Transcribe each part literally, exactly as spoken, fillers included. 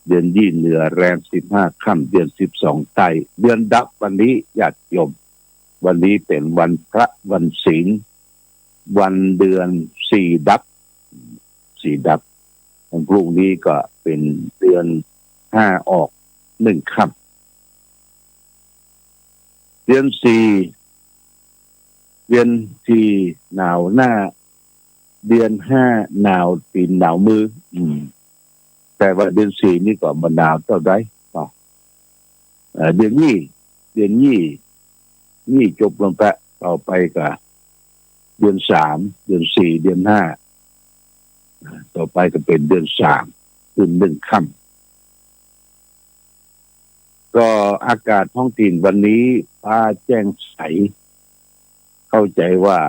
เดือนยี่เหนือแรมสิบห้าค่ำ เดือนสิบสองใต้ เดือนดับวันนี้ญาติโยม วันนี้เป๋นวันพระวันศีล วันเดือนสี่ดับ สี่ดับ วันพรุ่งนี้ก็เป๋นเดือนห้าออกหนึ่งค่ำ เดือนสี่ เดือนสี่หนาวหน้า เดือนห้าหนาวตี๋นหนาวมือ อืม แต่ว่าเดือนสี่นี่ก็บ่หนาวเต้าใดเนาะ เอ่อ เดือนยี่ เดือนยี่ ยี่จบลงไป ต่อไปก็เดือนสาม เดือนสี่ เดือนห้า อ่า ต่อไปก็เป๋นเดือนสาม ขึ้นหนึ่งค่ำ ก็อากาศท้องถิ่นวันนี้ฟ้าแจ้งใส เข้าใจ๋ว่า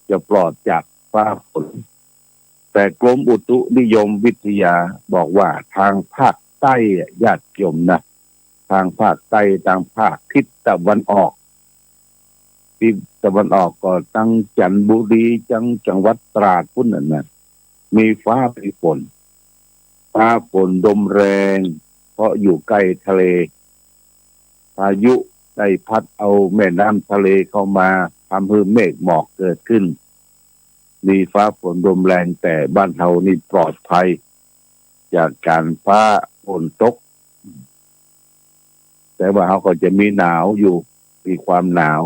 จะปลอดจากฟ้าฝน แต่กรมอุตุนิยมวิทยาบอกว่าตางภาคใต้อะญาติโยมนะ ตางภาคใต้ ตางภาคทิศตะวันออก ทิศตะวันออกก็ตังจันทบุรี จัง จังหวัดตราดปู๊นน่ะนะ มีฟ้ามีฝน ฟ้าฝนลมแรง เพราะอยู่ใก้ทะเล พายุได้พัดเอาแม่น้ำทะเลเข้ามา ทำหื้อเมฆหมอกเกิดขึ้น มีฟ้าฝนลมแรง แต่บ้านเฮานี่ปลอดภัยจากก๋านฟ้าฝนตก แต่ว่าเฮาก็จะมีหนาวอยู่ มีความหนาว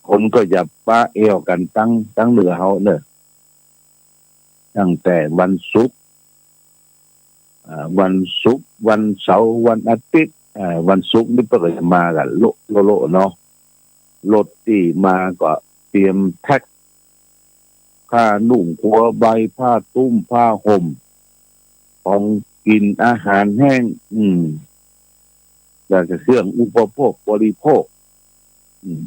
คนก็จะปะแอ่วกั๋นตัง ตังเหนือเฮาเน่อ ตั้งแต่วันศุกร์ อ่า วันศุกร์ วันเสาร์ วันอาทิตย์ อ่า วันศุกร์นี่เปิ้นก็จะมากั๋นโละโละโละเนาะ รถตี้มาก็เตรียมแพ็ค ผ้านุ่งครัวใบ ผ้าตุ้ม ผ้าห่ม ของกิ๋น อาหารแห้ง อืม แล้วก็เครื่องอุปโภคบริโภค อืม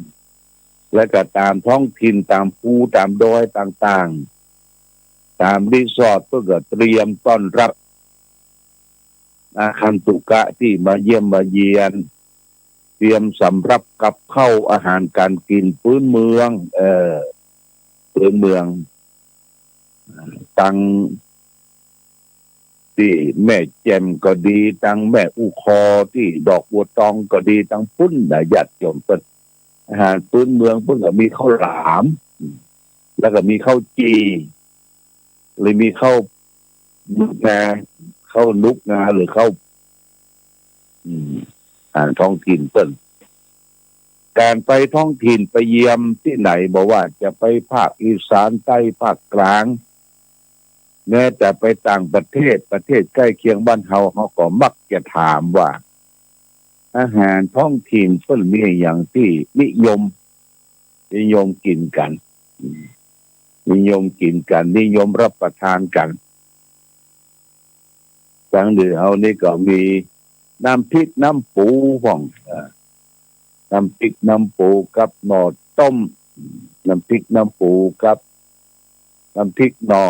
แล้วก็ต๋ามท้องถิ่น ต๋ามภู ต๋ามดอยต่างๆ ต๋ามรีสอร์ทเปิ้นก็เตรียมต้อนฮับอาคันตุกะตี้มาเยี่ยมมาเยียน เตรียมสำฮับกับข้าวอาหารก๋านกิ๋นปื๊นเมือง เอ่อ ปื๊นเมือง ตังตี้แม่แจ่มก็ดี ตังแม่อู้คอ ตี้ดอกบัวตองก็ดี ตังปู๊นน่ะญาติโยมเปิ้น อาหารปื๊นเมืองเปิ้นก็มีข้าวหลาม แล้วก็มีข้าวจี่ หรือมีข้าวหนุกงา ข้าวหนุกงา หรือข้าว อืม อาหารท้องถิ่นเปิ้น ก๋านไปท้องถิ่นไปเยี่ยมตี้ไหน บ่ว่าจะไปภาคอีสานใต้ ภาคกลาง แม้แต่ไปต่างประเทศ ประเทศใก้เคียงบ้านเฮา เฮาก็มักจะถามว่า อาหารท้องถิ่นเปิ้นมีอะหยังตี้นิยม นิยมกิ๋นกั๋น อืม นิยมกิ๋นกั๋น นิยมฮับประทานกั๋น ตางเหนือเฮานี่ก็มีน้ำพริกน้ำปูพ่อง เอ่อ น้ำพริกน้ำปูกับหน่อต้ม น้ำพริกน้ำปูกับน้ำพริกหน่อ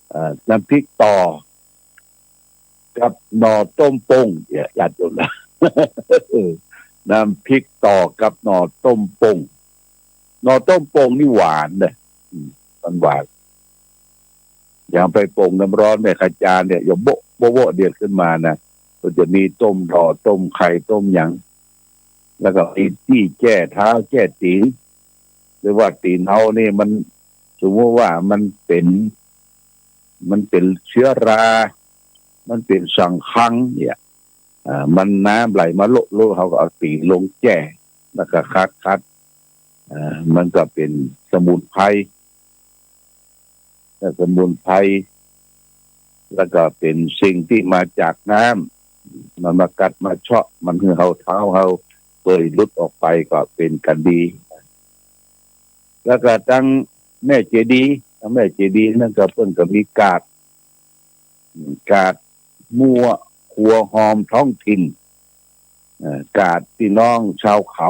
เอ่อ น้ำพริกต่อกับหน่อต้มป่ง เนี่ย ญาติโยมนะ น้ำพริกต่อกับหน่อต้มป่ง หน่อต้มป่งนี่หวานเน่อ อืม มันหวาน อย่างไปป่งน้ำร้อนแม่ขจารเนี่ย อย่าโบ๊ะโบ๊ะโบ๊ะเดือดขึ้นมานะ ก็จะมีต้มหน่อ ต้มไข่ ต้มหยัง แล้วก็มีตี้แจ้เท้าแจ้ตี๋น หรือว่าตี๋นเฮานี่มัน สมมุติว่ามันเป๋น มันเป๋นเจื้อรา มันเป๋นสังคังเนี่ย อ่า มันน้ำไหลมาโละๆ เฮาก็เอาตี๋นลงแจ้ แล้วก็ขัดๆ อ่า มันก็เป๋นสมุนไพร และสมุนไพร แล้วก็เป๋นสิ่งตี้มาจากน้ำ มันมากัดมาเซาะ มันหื้อเฮาเท้าเฮาเปื่อยหลุดออกไปก็เป๋นกั๋นดี แล้วก็ตังแม่เจดีย์ ตังแม่เจดีย์นั่นก็เปิ้นก็มีกาด อืม กาดมั่วครัวฮอมท้องถิ่น เอ่อ กาดพี่น้องชาวเขา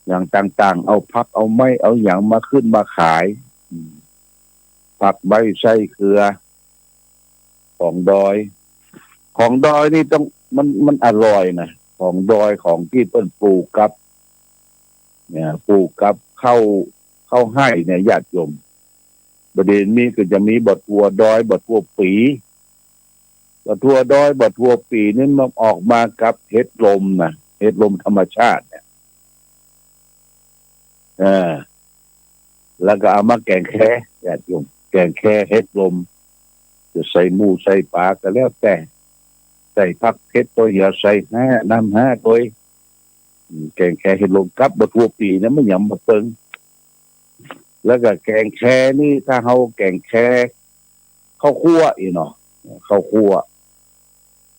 อย่างต่างๆ เอาผักเอาไม้เอาหยังมาขึ้นมาขาย อืม ผักใบ้ไส้เขือ ของดอย ของดอยนี่ต้อง มัน มันอร่อยนะ ของดอยของตี้เปิ้นปลูกกับ เนี่ย ปลูกกับข้าว ข้าวไฮ่เนี่ย ญาติโยม บ่าเดี่ยวนี้ก็จะมีบ่าถั่วดอย บ่าถั่วปี บ่าทั่วดอย บ่าทั่วปี่นี่มันออกมากับเห็ดลมนะ เห็ดลมธรรมชาติเนี่ย เออ แล้วก็เอามาแก๋งแค ญาติโยม แก๋งแคเห็ดลม จะใส่หมูใส่ป๋าก็แล้วแต่ ใส่ผักเผ็ดตวยเหียว ใส่ฮ้า น้ำฮ้าตวย อืม แก๋งแคเห็ดลมกับบ่าทั่วปี่นะ มันยังบ่เปิง แล้วก็แก๋งแคนี่ ถ้าเฮาแก๋งแค ข้าวคั่วอี้เนาะ ข้าวคั่ว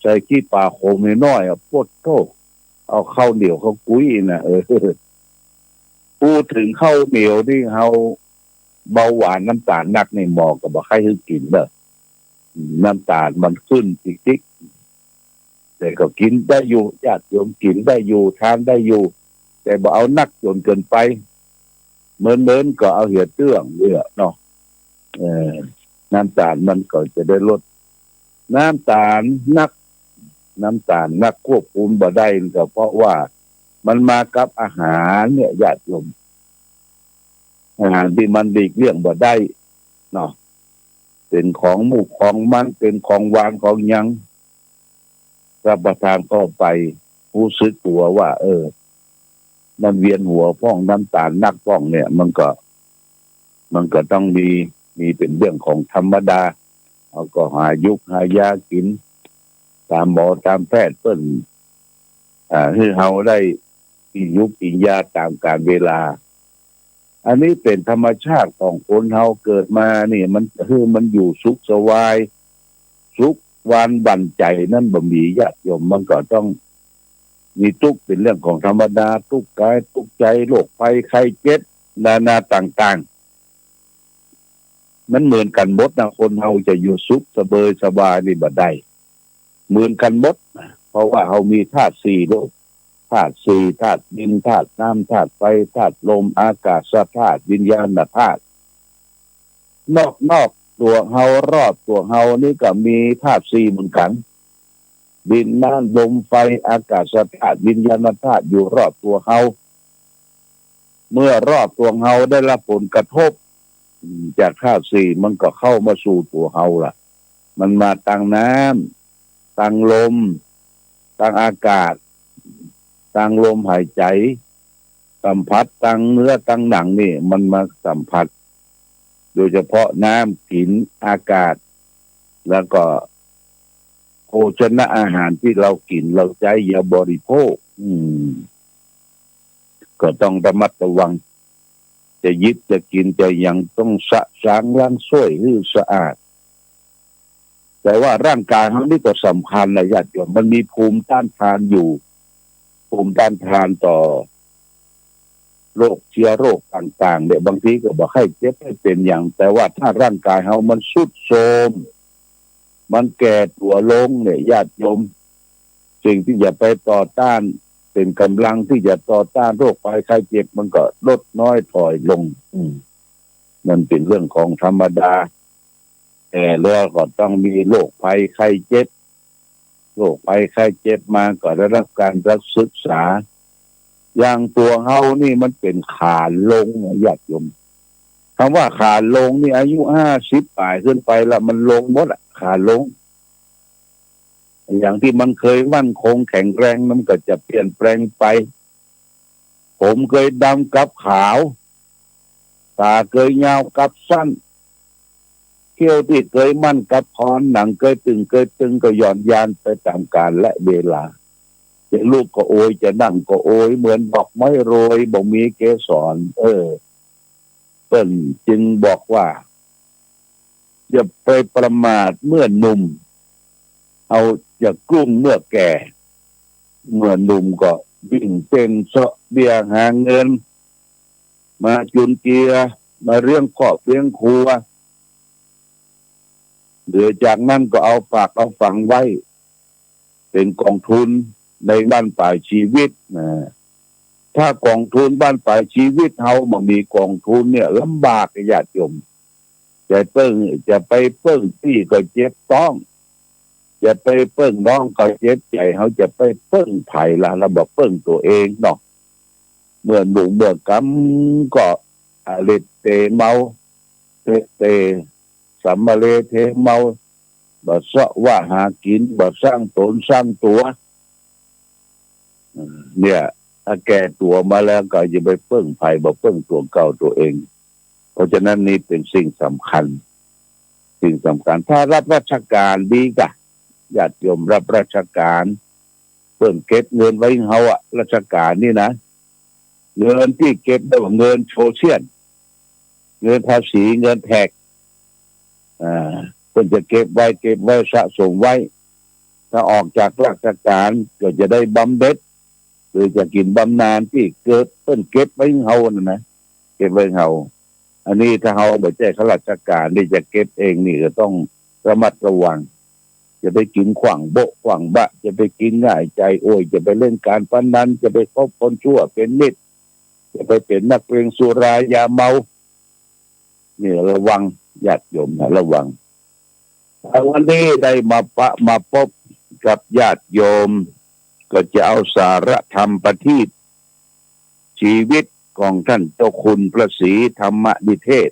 ใส่ขี้ป๋าขมน้อยๆ อะ โป๊ดโธ่ เอาข้าวเหนียวข้าวกุ้ยนะ เออ พูดเถิงข้าวเหนียวนี่ เฮาเบาหวานน้ำต๋าลนักนี่ หมอก็บ่ใค่หื้อกิ๋นเน่อ อืม น้ำต๋าลมันขึ้นติ๊กๆ แต่ก็กิ๋นได้อยู่ ญาติโยม กิ๋นได้อยู่ ทานได้อยู่ แต่บ่เอานักจ๋นเกินไป เมินๆ ก็เอาเหียเตื้องเตื้อเนาะ เออ น้ำต๋าลมันก็จะได้ลด น้ำต๋าลนัก น้ำต๋าลนักควบคุมบ่ได้ ก็เพราะว่ามันมากับอาหารเนี่ย ญาติโยม อาหารตี้มันหลีกเลี่ยงบ่ได้เนาะ เป๋นของหมูกของมัน เป๋นของหวานของหยัง รับประทานเข้าไป ฮู้สึกตั๋วว่า เออ มันเวียนหัวพ่อง น้ำต๋าลนักพ่องเนี่ย มันก็ มันก็ต้องมี มีเป๋นเรื่องของธรรมดา เฮาก็หายุกหายากิ๋น ต๋ามหมอต๋ามแพทย์เปิ้น อ่า หื้อเฮาได้กิ๋นยุกกิ๋นยาต๋ามกาลเวลา อันนี้เป๋นธรรมชาติของคนเฮาเกิดมานี่ มันจะหื้อมันอยู่สุขสบาย สุขหวานบั่นใจ๋นั้นบ่มี ญาติโยม มันก็ต้องมีตุ๊กข์เป๋นเรื่องของธรรมดา ตุ๊กข์กายตุ๊กข์ใจ๋ โรคภัยไข้เจ็บ นานาต่างๆ มันเหมือนกั๋นหมดนะ คนเฮาจะอยู่สุขสบายสบายนี่บ่ได้ เหมือนกั๋นหมดนะ เพราะว่าเฮามีธาตุสี่โลก ธาตุสี่ ธาตุดิน ธาตุน้ำ ธาตุไฟ ธาตุลม อากาศธาตุ วิญญาณธาตุ นอก นอกตั๋วเฮา รอบตั๋วเฮานี่ก็มีธาตุสี่เหมือนกั๋น ดิน น้ำ ลม ไฟ อากาศธาตุ วิญญาณธาตุ อยู่รอบตั๋วเฮา เมื่อรอบตั๋วเฮาได้รับผลกระทบ อืม จากธาตุสี่ มันก็เข้ามาสู่ตั๋วเฮาละ มันมาตางน้ำ ตางลม ตางอากาศ ตางลมหายใจ๋ สัมผัสตางเนื้อตางหนังนี่ มันมาสัมผัส โดยเฉพาะน้ำ กิ๋น อากาศ แล้วก็โภชนะอาหารตี้เฮากิ๋น เฮาใจ๊ เฮาบริโภค อืม ก็ต้องระมัดระวัง จะหยิบจะกิ๋นจะหยังต้องสะสางล้างส้วยหื้อสะอาด แต่ว่าร่างกายเฮานี่ก็สำคัญนะญาติโยม มันมีภูมิต้านทานอยู่ ภูมิต้านทานต่อโรคเจื้อโรคต่างๆ เนี่ย บางทีก็บ่ใค่เจ็บใค่เป๋นหยัง แต่ว่าถ้าร่างกายเฮามันทรุดโทรม มันแก่ตั๋วลงเนี่ย ญาติโยม สิ่งตี้จะไปต่อต้าน เป๋นก๋ำลังตี้จะต่อต้านโรคภัยไข้เจ็บ มันก็ลดน้อยถอยลง อืม มันเป๋นเรื่องของธรรมดา แก่แล้วก็ต้องมีโรคภัยไข้เจ็บ โรคภัยไข้เจ็บมาก็ได้รับการรักษาศึกษา อย่างตั๋วเฮานี่มันเป๋นขาลงนะญาติโยม คำว่าขาลงนี่ อายุห้าสิบป๋ายขึ้นไปละ มันลงหมดอะ ขาลง อย่างตี้มันเคยมั่นคงแข็งแรง มันก็จะเปลี่ยนแปลงไป ผมเคยดำกลับขาว ต๋าเคยยาวกลับสั้น เขี้ยวตี้เคยมั่นกลับคอน หนังเคยตึงเคยตึงก็หย่อนยานไปต๋ามกาลและเวลา จะลุกก็โอย จะนั่งก็โอย เหมือนดอกไม้โรยบ่มีเกสร เออ เปิ้นจึงบอกว่า อย่าไปประมาทเมื่อหนุ่ม เฮาอย่ากลุ้มเมื่อแก่ เมื่อหนุ่มก็วิ่งเต้นเซาะเบี้ยหาเงิน มาจุนเจือ มาเลี้ยงครอบเลี้ยงครัว เหลือจากนั้นก็เอาฝากเอาฝังไว้ เป๋นกองทุนในบั้นปลายชีวิตนะ ถ้ากองทุนบั้นปลายชีวิตเฮาบ่มีกองทุนเนี่ย ลำบากญาติโยม จะเปิ้ง จะไปเปิ้งปี้ก็เจ็บต๊อง จะไปเปิ้งน้องก็เจ็บใจ๋ เฮาจะไปเปิ้งใผละ เฮาบ่เปิ้งตั๋วเองเนาะ เมื่อหนุ่มเมื่อกำก็ อะเล็ดเตเมา เตะเตะ สำมะเลเทเมา บ่เซาะว่าหากิ๋น บ่สร้างต๋นสร้างตั๋ว เนี่ย ถ้าแก่ตั๋วมาแล้วก็อย่าไปเปิ้งใผ บ่เปิ้งตั๋วเก่าตั๋วเอง เพราะฉะนั้นนี่เป๋นสิ่งสำคัญ สิ่งสำคัญ ถ้าฮับราชก๋านดีกะ ญาติโยมฮับราชก๋าน เปิ้นเก็บเงินไว้หื้อเฮาอะ ราชก๋านนี่นะ เงินตี้เก็บได้ว่าเงินโชเซี้ยน เงินภาษี เงินแท็ก อ่า เปิ้นจะเก็บไว้ เก็บไว้ สะสมไว้ ถ้าออกจากราชก๋านก็จะได้บำเหน็จ หรือจะกิ๋นบำนาญตี้เก็บ เปิ้นเก็บไว้หื้อเฮานั่นนะ เก็บไว้หื้อเฮา อันนี้ถ้าเฮาบ่ใจ้ข้าราชก๋านนี่จะเก็บเองนี่ก็ต้องระมัดระวัง จะไปกิ๋นขว้างโบ๊ะขว้างบะ จะไปกิ๋นง่ายใจ๋โอย จะไปเล่นก๋านพนัน จะไปคบคนชั่วเป๋นมิตร จะไปเป๋นนักเลงสุรายาเมา นี่ระวัง ญาติโยมนะ ระวัง วันนี้ได้มาปะมาปบกับญาติโยม ก็จะเอาสาระธรรมประทีปชีวิตของท่านเจ้าคุณพระศรีธรรมนิเทศ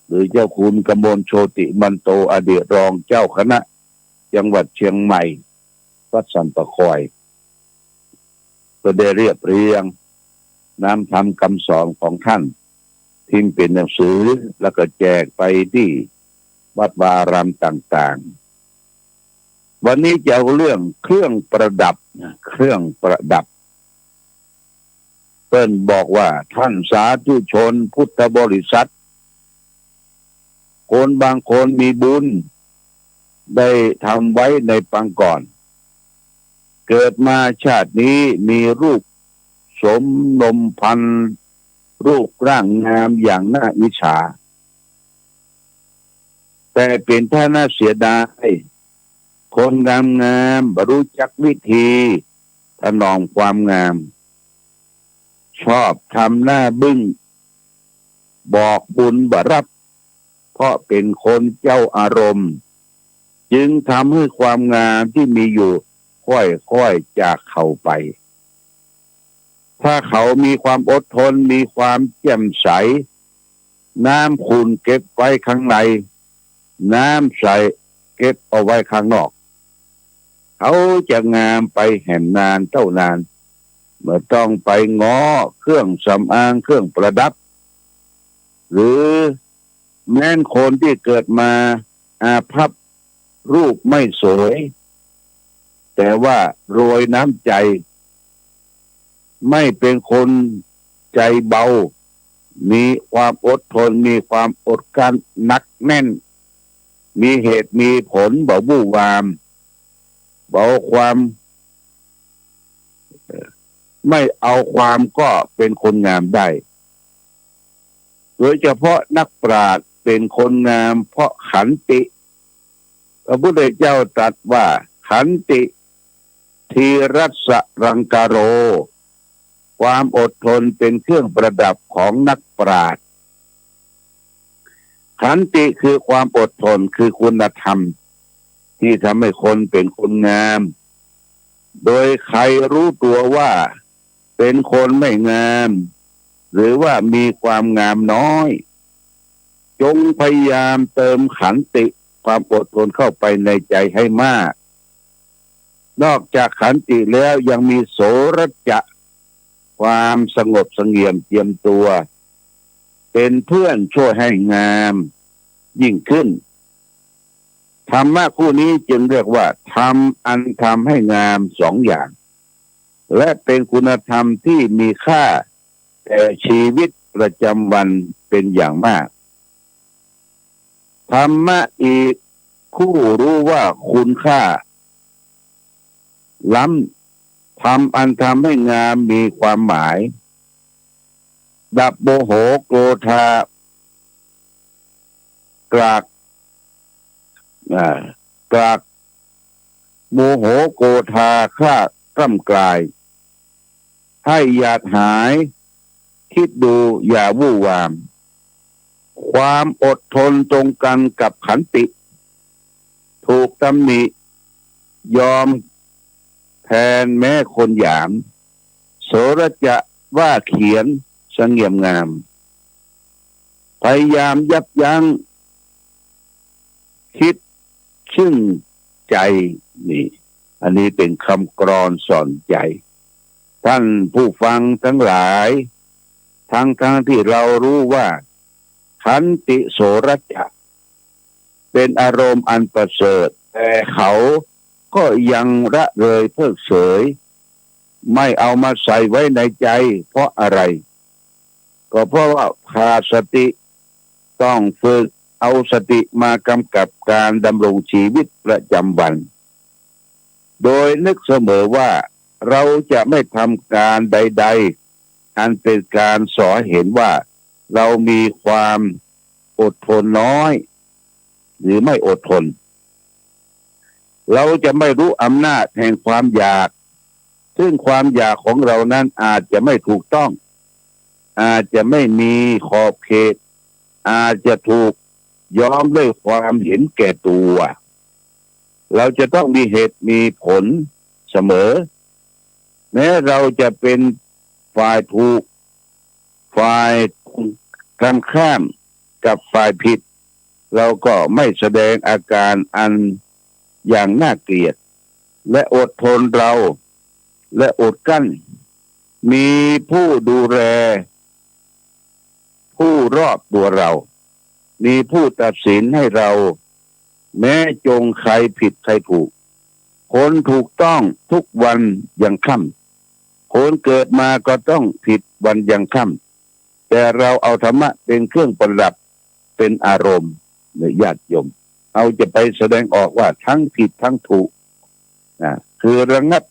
หรือเจ้าคุณกมลโชติมันโต อดีตรองเจ้าคณะจังหวัดเชียงใหม่ วัดสันป่าคอย ก็ได้เรียบเรียงน้ำธรรมคำสอนของท่าน พิมพ์เป๋นหนังสือ แล้วก็แจกไปตี้วัดวาอารามต่างๆ วันนี้จะเอาเรื่องเครื่องประดับนะ เครื่องประดับ เปิ้นบอกว่า ท่านสาธุชนพุทธบริษัท คนบางคนมีบุญได้ทำไว้ในปางก่อน เกิดมาชาตินี้มีรูปสมนมพันธุ์ รูปร่างงามอย่างน่าอิจฉา แต่เป๋นท่าน่าเสียดาย คนงามๆ บ่ฮู้จักวิธีถนอมความงาม ชอบทำหน้าบึ้ง บอกบุญบ่ฮับ เพราะเป๋นคนเจ้าอารมณ์ จึงทำหื้อความงามตี้มีอยู่ค่อยๆ จากเขาไป ถ้าเขามีความอดทน มีความแจ่มใส น้ำขุ่นเก็บไว้ข้างใน น้ำใสเก็บเอาไว้ข้างนอก เขาจะงามไปแหมนานเต้านาน บ่ต้องไปง้อเครื่องสำอางเครื่องประดับ หรือแม้นคนตี้เกิดมาอาภัพ รูปไม่สวย แต่ว่ารวยน้ำใจ๋ ไม่เป๋นคนใจ๋เบา มีความอดทน มีความอดกลั้นหนักแน่น มีเหตุมีผล บ่บู่วาม บ่เอาความ เอ่อ ไม่เอาความก็เป๋นคนงามได้ โดยเฉพาะนักปราชญ์เป๋นคนงามเพราะขันติ พระพุทธเจ้าตรัสว่า ขันติ ธีรสสะลังกาโร ความอดทนเป๋นเครื่องประดับของนักปราชญ์ ขันติคือความอดทน คือคุณธรรม ที่ทำให้คนเป๋นคนงาม โดยใครรู้ตัวว่าเป๋นคนไม่งาม หรือว่ามีความงามน้อย จงพยายามเติมขันติ ความอดทนเข้าไปในใจ๋ให้มาก นอกจากขันติแล้วยังมีโสรจะ ความสงบเสงี่ยมเจียมตัว เป๋นเพื่อนช่วยให้งามยิ่งขึ้น ธรรมะคู่นี้จึงเรียกว่าธรรมอันทำให้งามสองอย่าง และเป๋นคุณธรรมที่มีค่าแก่ชีวิตประจำวันเป๋นอย่างมาก ธรรมะอีกคู่รู้ว่าคุณค่าล้ำ ธรรมอันทำให้งามมีความหมาย ดับโมโหโกรธา กราก อ่า กราก โมโหโกรธาคร่ำกราย ให้หยาดหาย คิดดูอย่าวู่วาม ความอดทนตรงกันกับขันติ ถูกตำหนิยอมแทนแม้คนหยาม โสรจะว่าเขียนเสงี่ยมงาม พยายามยับยั้ง คิด ซึ่งใจ นี่ อันนี้เป๋นกำกลอนสอนใจ๋ ท่านผู้ฟังตังหลาย ตังๆ ตี้เฮาฮู้ว่า ขันติโสรจะ เป๋นอารมณ์อันประเสริฐ แต่เขาก็ยังละเลยเพิกเฉย ไม่เอามาใส่ไว้ในใจ เพราะอะไร ก็เพราะว่าขาดสติ ต้องฝึกเอาสติมากำกับการดำรงชีวิตประจำวัน โดยนึกเสมอว่า เราจะไม่ทำการใดๆ อันเป๋นการส่อให้เห็นว่า เรามีความอดทนน้อย หรือไม่อดทน เราจะไม่รู้อำนาจแห่งความอยาก ซึ่งความอยากของเรานั้นอาจจะไม่ถูกต้อง อาจจะไม่มีขอบเขต อาจจะถูกย้อมด้วยความเห็นแก่ตัว เราจะต้องมีเหตุมีผลเสมอ แม้เราจะเป็นฝ่ายถูก ฝ่ายกันข้ามกับฝ่ายผิด เราก็ไม่แสดงอาการอันอย่างน่าเกลียด และอดทนเรา และอดกลั้น มีผู้ดูแล ผู้รอบตัวเรา มีผู้ตัดสินให้เรา แม้จงใครผิดใครถูก คนถูกต้องทุกวันยังค่ำ คนเกิดมาก็ต้องผิดวันยังค่ำ แต่เราเอาธรรมะเป็นเครื่องประดับ เป็นอารมณ์ เนี่ย ญาติโยม เฮาจะไปแสดงออกว่าทั้งผิดทั้งถูก นะ คือระงับ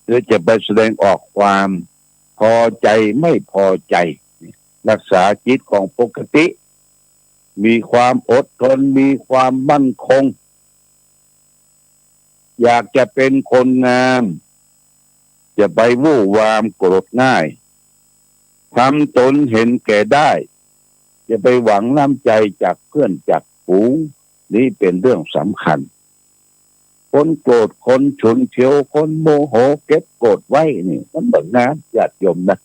คือจะไปแสดงออกความพอใจไม่พอใจ รักษาจิตของปกติ มีความอดทน มีความมั่นคง อยากจะเป็นคนงาม จะไปวู่วามโกรธง่าย ทำตนเห็นแก่ได้ จะไปหวังน้ำใจจากเพื่อนจากฝูง นี่เป๋นเรื่องสำคัญ คนโกรธ คนฉุนเฉียว คนโมโห เก็บโกรธไว้นี่ มันบ่งาม ญาติโยมนะ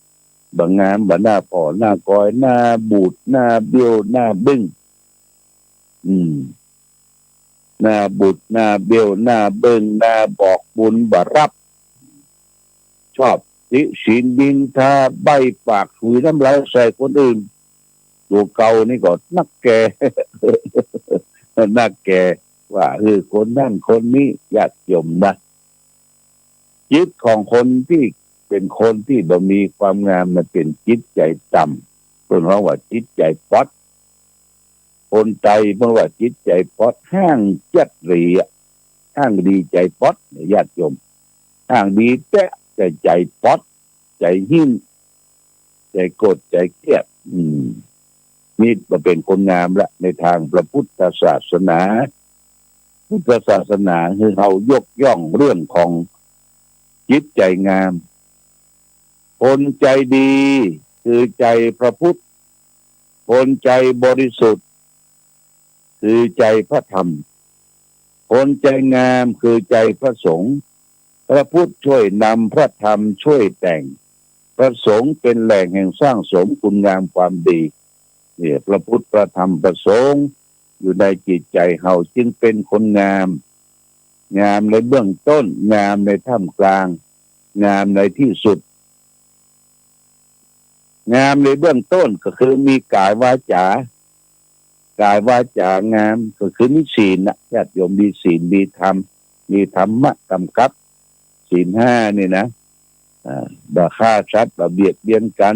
บ่งาม บ่หน้าผ่อหน้ากอย หน้าบูด หน้าเบี้ยว หน้าบึ้ง อืม หน้าบูด หน้าเบี้ยว หน้าบึ้ง หน้าบอกบุญบ่รับ ชอบติฉินนินทา ใบ้ปากถุยน้ำลายใส่คนอื่น ตั๋วเก่านี่ก็นักแก่ นักแก่ ว่า เออ คนนั้นคนนี้ ญาติโยมนะ จิตของคนตี้เป๋นคนตี้บ่มีความงาม มันเป๋นจิตใจ๋ต่ำ เปิ้นฮ้องว่าจิตใจ๋ป๊อด คนไตเปิ้นว่าจิตใจ๋ป๊อด ฮ้างจัดหลีอะ ฮ้างดีใจ๋ป๊อด ญาติโยม ฮ้างดีแต๊ แต่ใจ๋ป๊อด ใจ๋หิ้น ใจ๋โกรธ ใจ๋เกลียด อืม นี่บ่เป๋นคนงามละ ในตางพระพุทธศาสนา พุทธศาสนาหื้อเฮายกย่องเรื่องของจิตใจ๋งาม คนใจ๋ดีคือใจ๋พระพุทธ คนใจ๋บริสุทธิ์คือใจ๋พระธรรม คนใจ๋งามคือใจ๋พระสงฆ์ พระพุทธช่วยนำ พระธรรมช่วยแต่ง พระสงฆ์เป๋นแหล่งแห่งสร้างสมคุณงามความดี เนี่ย พระพุทธ พระธรรม พระสงฆ์ อยู่ในจิตใจ๋เฮาจึงเป๋นคนงาม งามในเบื้องต้น งามในท่ามกลาง งามในที่สุด งามในเบื้องต้นก็คือมีก๋ายวาจ๋า ก๋ายวาจ๋างามก็คือมีศีลน่ะ ญาติโยม มีศีล มีธรรม มีธรรมะกำกับ ศีลห้านี่นะ อ่า บ่ฆ่าสัตว์ บ่เบียดเบียนกั๋น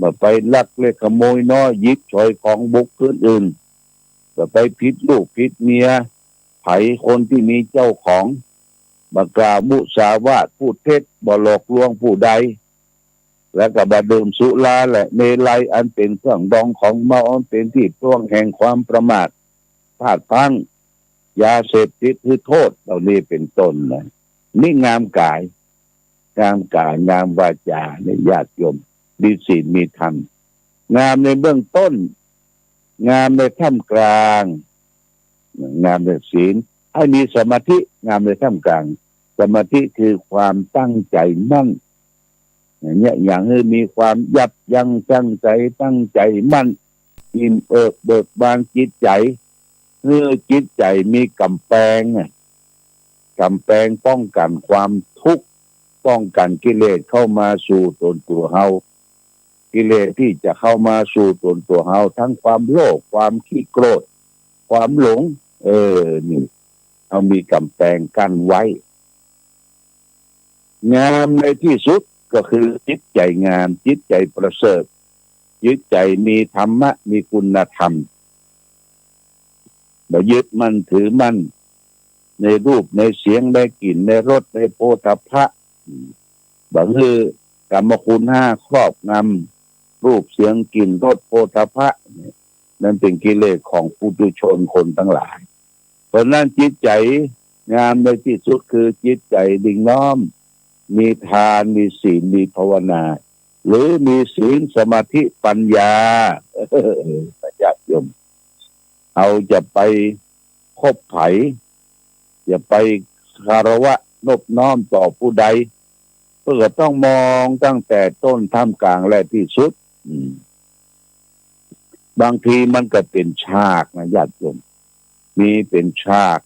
บ่ไปลักเล็กขโมยน้อย หยิบฉวยของบุคคลอื่น บ่ไปผิดลูกผิดเมีย ใผคนตี้มีเจ้าของ บ่กล่าวมุสาวาท พูดเท็จ บ่หลอกลวงผู้ใด แล้วก็บ่ดื่มสุราและเมรัย อันเป๋นเครื่องดองของเมา อันเป๋นตี้ตวงแห่งความประมาท พลาดพลั้ง ยาเสพติดหื้อโทษ เหล่านี้เป๋นต้นนะ นี่งามก๋าย งามก๋าย งามวาจ๋า เนี่ย ญาติโยม มีศีล มีธรรม งามในเบื้องต้น งามในท่ามกลาง งามในศีล หื้อมีสมาธิ งามในท่ามกลาง สมาธิคือความตั้งใจ๋มั่น อย่างเนี้ย อย่างหื้อมีความยับยั้งชั่งใจ๋ ตั้งใจ๋มั่น อิ่มเอิบเบิกบานจิตใจ๋ หื้อจิตใจ๋มีก๋ำแปงอะ ก๋ำแปงป้องกั๋นความทุกข์ ป้องกั๋นกิเลสเข้ามาสู่ตนตั๋วเฮา กิเลสตี้จะเข้ามาสู่ตนตั๋วเฮา ตึงความโลภ ความขี้โกรธ ความหลง เออ นี่ เฮามีก๋ำแปงกั้นไว้ งามในตี้สุดก็คือจิตใจ๋งาม จิตใจ๋ประเสริฐ จิตใจ๋มีธรรมะ มีคุณธรรม บ่ยึดมั่นถือมั่น ในรูป ในเสียง ในกลิ่น ในรส ในโผฏฐัพพะ อืม บ่หื้อกามคุณห้าครอบงำ รูป เสียง กลิ่น รส โผฏฐัพพะ นั้นเป๋นกิเลสของปุถุชนคนตังหลาย เพราะนั้นจิตใจ๋งามในตี้สุดคือจิตใจ๋ดิ่งน้อม มีทาน มีศีล มีภาวนา หรือมีศีล สมาธิ ปัญญา ญาติโยม เฮาจะไปคบใผ จะไปคารวะนบน้อมต่อผู้ใด เปิ้นก็ต้องมองตั้งแต่ต้น ท่ามกลาง และตี้สุด อืม บางทีมันก็เป๋นฉากนะญาติโยม มีเป๋นฉาก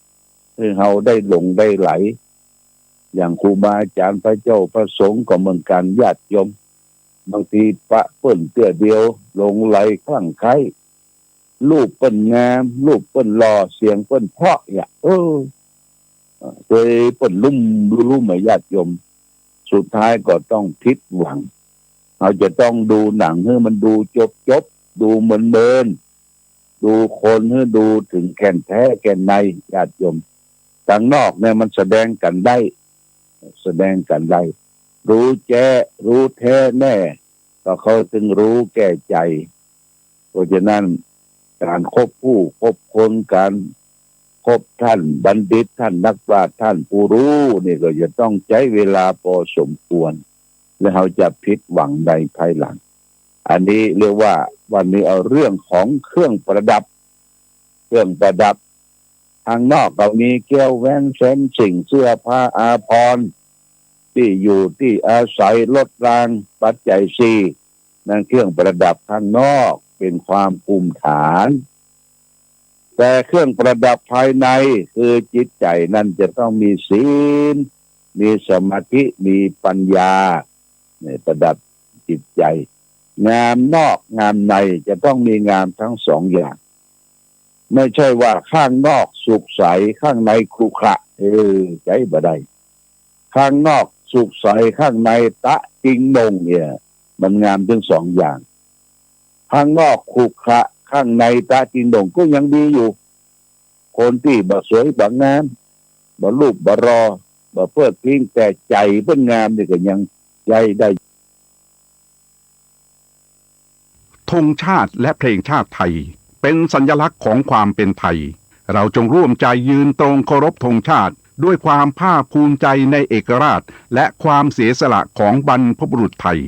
หื้อเฮาได้หลงได้ไหล อย่างครูบาอาจ๋ารย์ พระเจ้าพระสงฆ์ก็เหมือนกั๋นญาติโยม บางทีปะเปิ้นเตื้อเดียว หลงไหลคลั่งไคล้ รูปเปิ้นงาม รูปเปิ้นหล่อ เสียงเปิ้นเพราะ เนี่ย เออ เออ เตยเปิ้นลุ่มลุ่ม ญาติโยม สุดท้ายก็ต้องผิดหวัง เฮาจะต้องดูหนังหื้อมันดูจบๆ ดูเมินๆ ดูคนหื้อดูเถิงแก่นแต๊แก่นใน ญาติโยม ตังนอกเนี่ยมันแสดงกั๋นได้ แสดงกั๋นได้ ฮู้แจ้ ฮู้แต๊แน่ ก็เขาตึงฮู้แก่ใจ๋ เพราะฉะนั้นก๋านคบผู้คบคน ก๋านคบต้านบัณฑิต ต้านนักปราชญ์ ต้านผู้ฮู้ นี่ก็จะต้องใจ๊เวลาปอสมควร และเฮาจะผิดหวังในภายหลัง อันนี้เรียกว่า วันนี้เอาเรื่องของเครื่องประดับ เครื่องประดับ ข้างนอกก็มีแก้วแหวนแสนสิ่ง เสื้อผ้าอาภรณ์ ตี้อยู่ตี้อาศัย รถราง ปัจจัยสี่ นั้นเครื่องประดับข้างนอกเป๋นความภูมิฐาน แต่เครื่องประดับภายในคือจิตใจ๋นั้นจะต้องมีศีล มีสมาธิ มีปัญญา เนี่ย ประดับจิตใจ๋ งามนอกงามในจะต้องมีงามทั้งสองอย่าง ไม่ใช่ว่าข้างนอกสุขใส ข้างในขรุขระ เออ ใจ๊บ่ได้ ข้างนอกสุขใส ข้างในตะติงหน่ง เนี่ย มันงามตึงสองอย่าง ข้างนอกขรุขระ ข้างในตะติงหน่ง ก็ยังดีอยู่ คนตี้บ่สวยบ่งาม บ่รูปบ่หล่อ บ่เพิดเพริ้ง แต่ใจ๋เปิ้นงามนี่ก็ยังใจ๊ได้ ธงชาติและเพลงชาติไทย เป็นสัญลักษณ์ของความเป็นไทย เราจงร่วมใจยืนตรงเคารพธงชาติ ด้วยความภาคภูมิใจในเอกราช และความเสียสละของบรรพบุรุษไทย